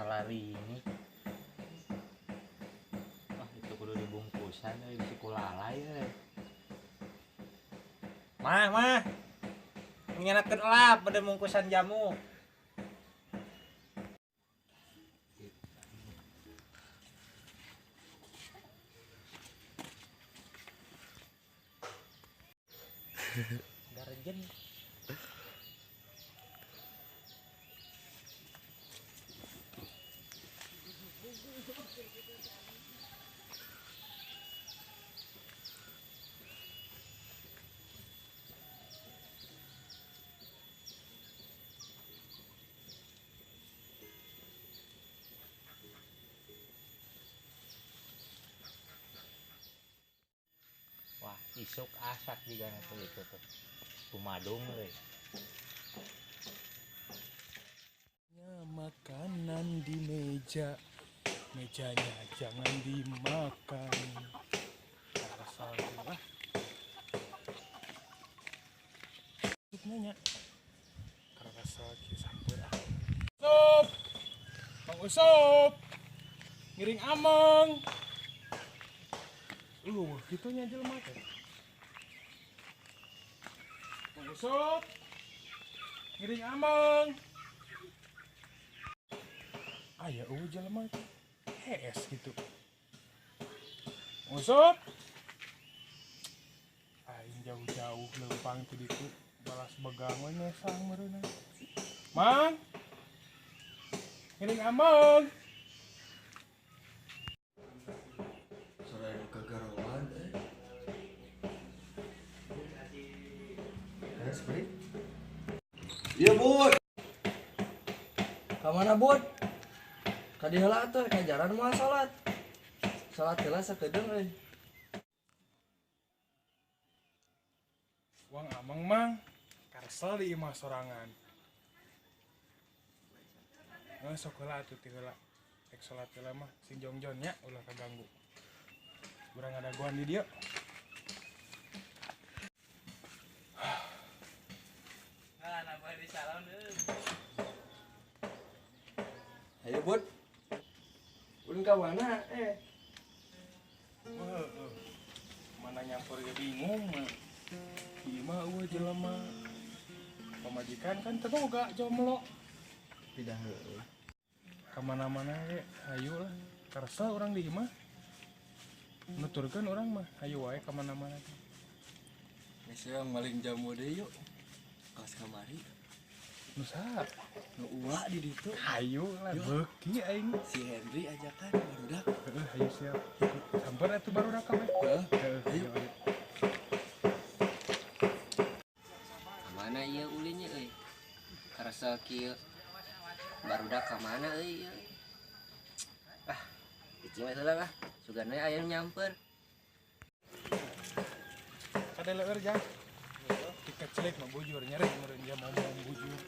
Lalaringih. Wah, itu kudu dibungkusan euy, bisi kulalai euy. Mah, mah. Nyanakeun elap pada bungkusan jamu. Garjen. Wah, isuk asak juga tuh itu tuh. Kumadung euy. Ya, makanan di meja, mejanya jangan dimakan. Asal lah. Nanya. Karasa ki sampeur ah. Sup. Mang Usop. Ngiring ameng. Gitu nya jelema teh. Mang Usop. Ngiring ameng. Aya eueuh jelema teh. Hees gitu. Mang Usop. Aing jauh-jauh leumpang ti ditu balas begang we nyesang meureunna. Mang. Ngiring ameng. Sore kagaroan eh. Seperti. Iya, Bud. Ka mana, Bud? Ka dieu heula atuh, kajaran moal salat. Salat heula sakedeung euy. Wang ameng mang, karesel di imah sorangan. Nah, sok heula atuh ti heula. Rek salat heula mah sing jongjon nya ulah kaganggu. Urang ngadagoan di dieu. Ayo, Bud. Ulun ka mana eh? Wah, mana nyampur ge bingung mah. Ieu mah eueuh jelema. Pamajikan kan teu boga jomblo. Pindah heueuh. Ka mana-mana ge hayu lah. Karesel urang di imah. Nuturkeun urang mah hayu wae ka mana-mana teh. Geus urang maling jamu deui yuk. Kaos kamari. Nu saha? Nu uwa di ditu. Hayu lah beuki aing. Si Henry ajakan barudak. Heeh, hayu siap. Samper atuh barudak kabeh. Heeh. Heeh, hayu hayu. Kamana ieu ulinnya euy? Karesel kieu. Barudak ka mana euy ieu? Ah, cicing we heula lah. Sugan we aya nu nyamper. Kade leueur jang. Dikecelik mah bujur nyeri meureun dia ngomong bujur.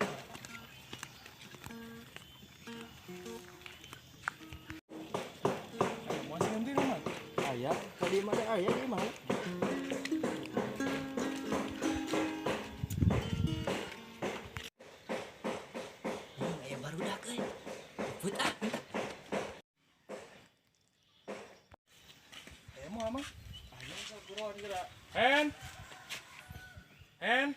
Aya moal si Henry mah. Aya, tadi mah teh aya di mana? Aya barudak euy. Jemput ah. Aya moal mah. Aya sok buruan geura. Hen. Hen.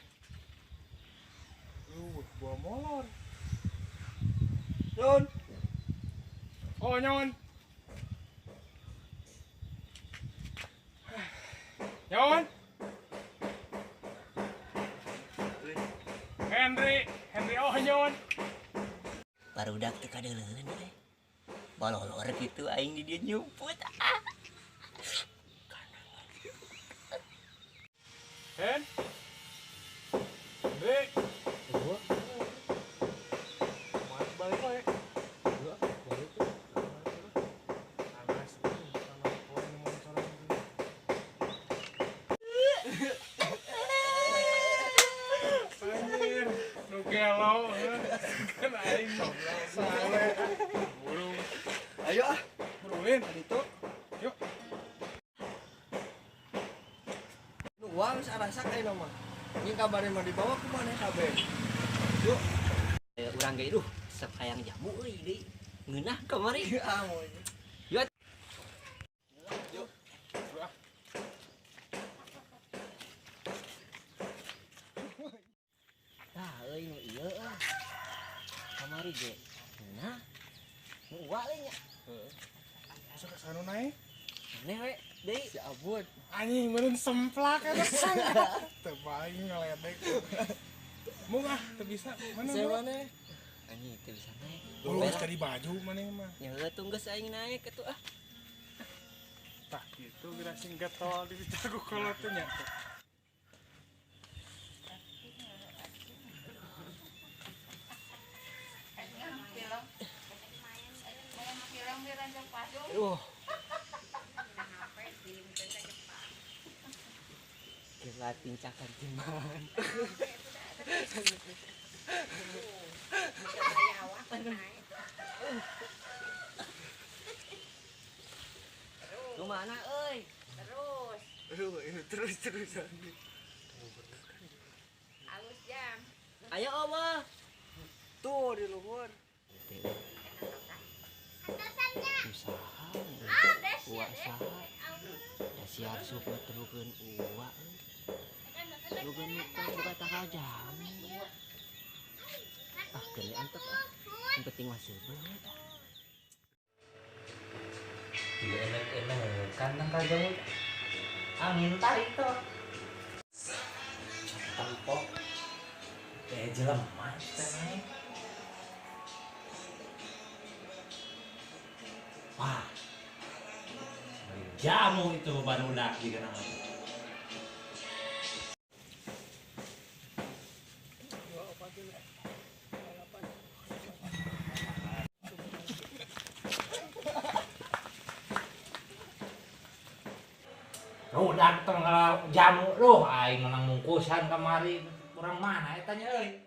Buah molor. Nyon. Oh, nyon. Nyon. Henry, Henry oh nyon. Barudak teu kadeuleun euy. Balolor kitu aing di dieu nyumput ah. Hen. Henry. Mas balik wae. Balik we. Panas. Panas poe nu motoran. Anjir, nu gelo heuh. Kan aing sale. Burung. Ayo ah, Burungin. ditu. Yuk. Nu uang geus arasak ayeuna mah. Ini kabarnya mah dibawa ke mana kabeh? Yuk. Urang ge duh, resep hayang jamu euy deui. Ngeunah kamari. Ah, moy. Yuk. Yuk. Tah euy nu ieu ah. Kamari ge. Ngeunah. Nu uwa we nya. Heeh. Masa ka sana naik? Maneh we deui. Si Abud. Anjing meureun semplak eta semplak. Teu bae ngaledek. Mung ah teu bisa. Mana Saya mana? mana? Anjing teu bisa naik. Oh, geus tadi baju maneh mah. Ya heuh tuh geus aing naik atuh ah. Tah kitu geura sing getol di jago kolot teh nya. Aduh. Gila tincakan timan. Kemana euy? Terus. Aduh, terus-terusan. Halus jam. Ayo oma. Tuh di luhur. Usaha. Uwa saha. Da siar sup mah terukeun uwa euy. Terukeun teh buka tangkal jamu. Ah, geus antep ah. Yang penting mah seubeuh we. Tidak enak-enak kan tangkal jamu. Angin tarik tuh. Tempok. Jelema teh naik. Wah. Jamu itu barudak juga namanya. Rudak tengah jamu, duh aing menang mungkusan kamari kurang mana eta nya euy.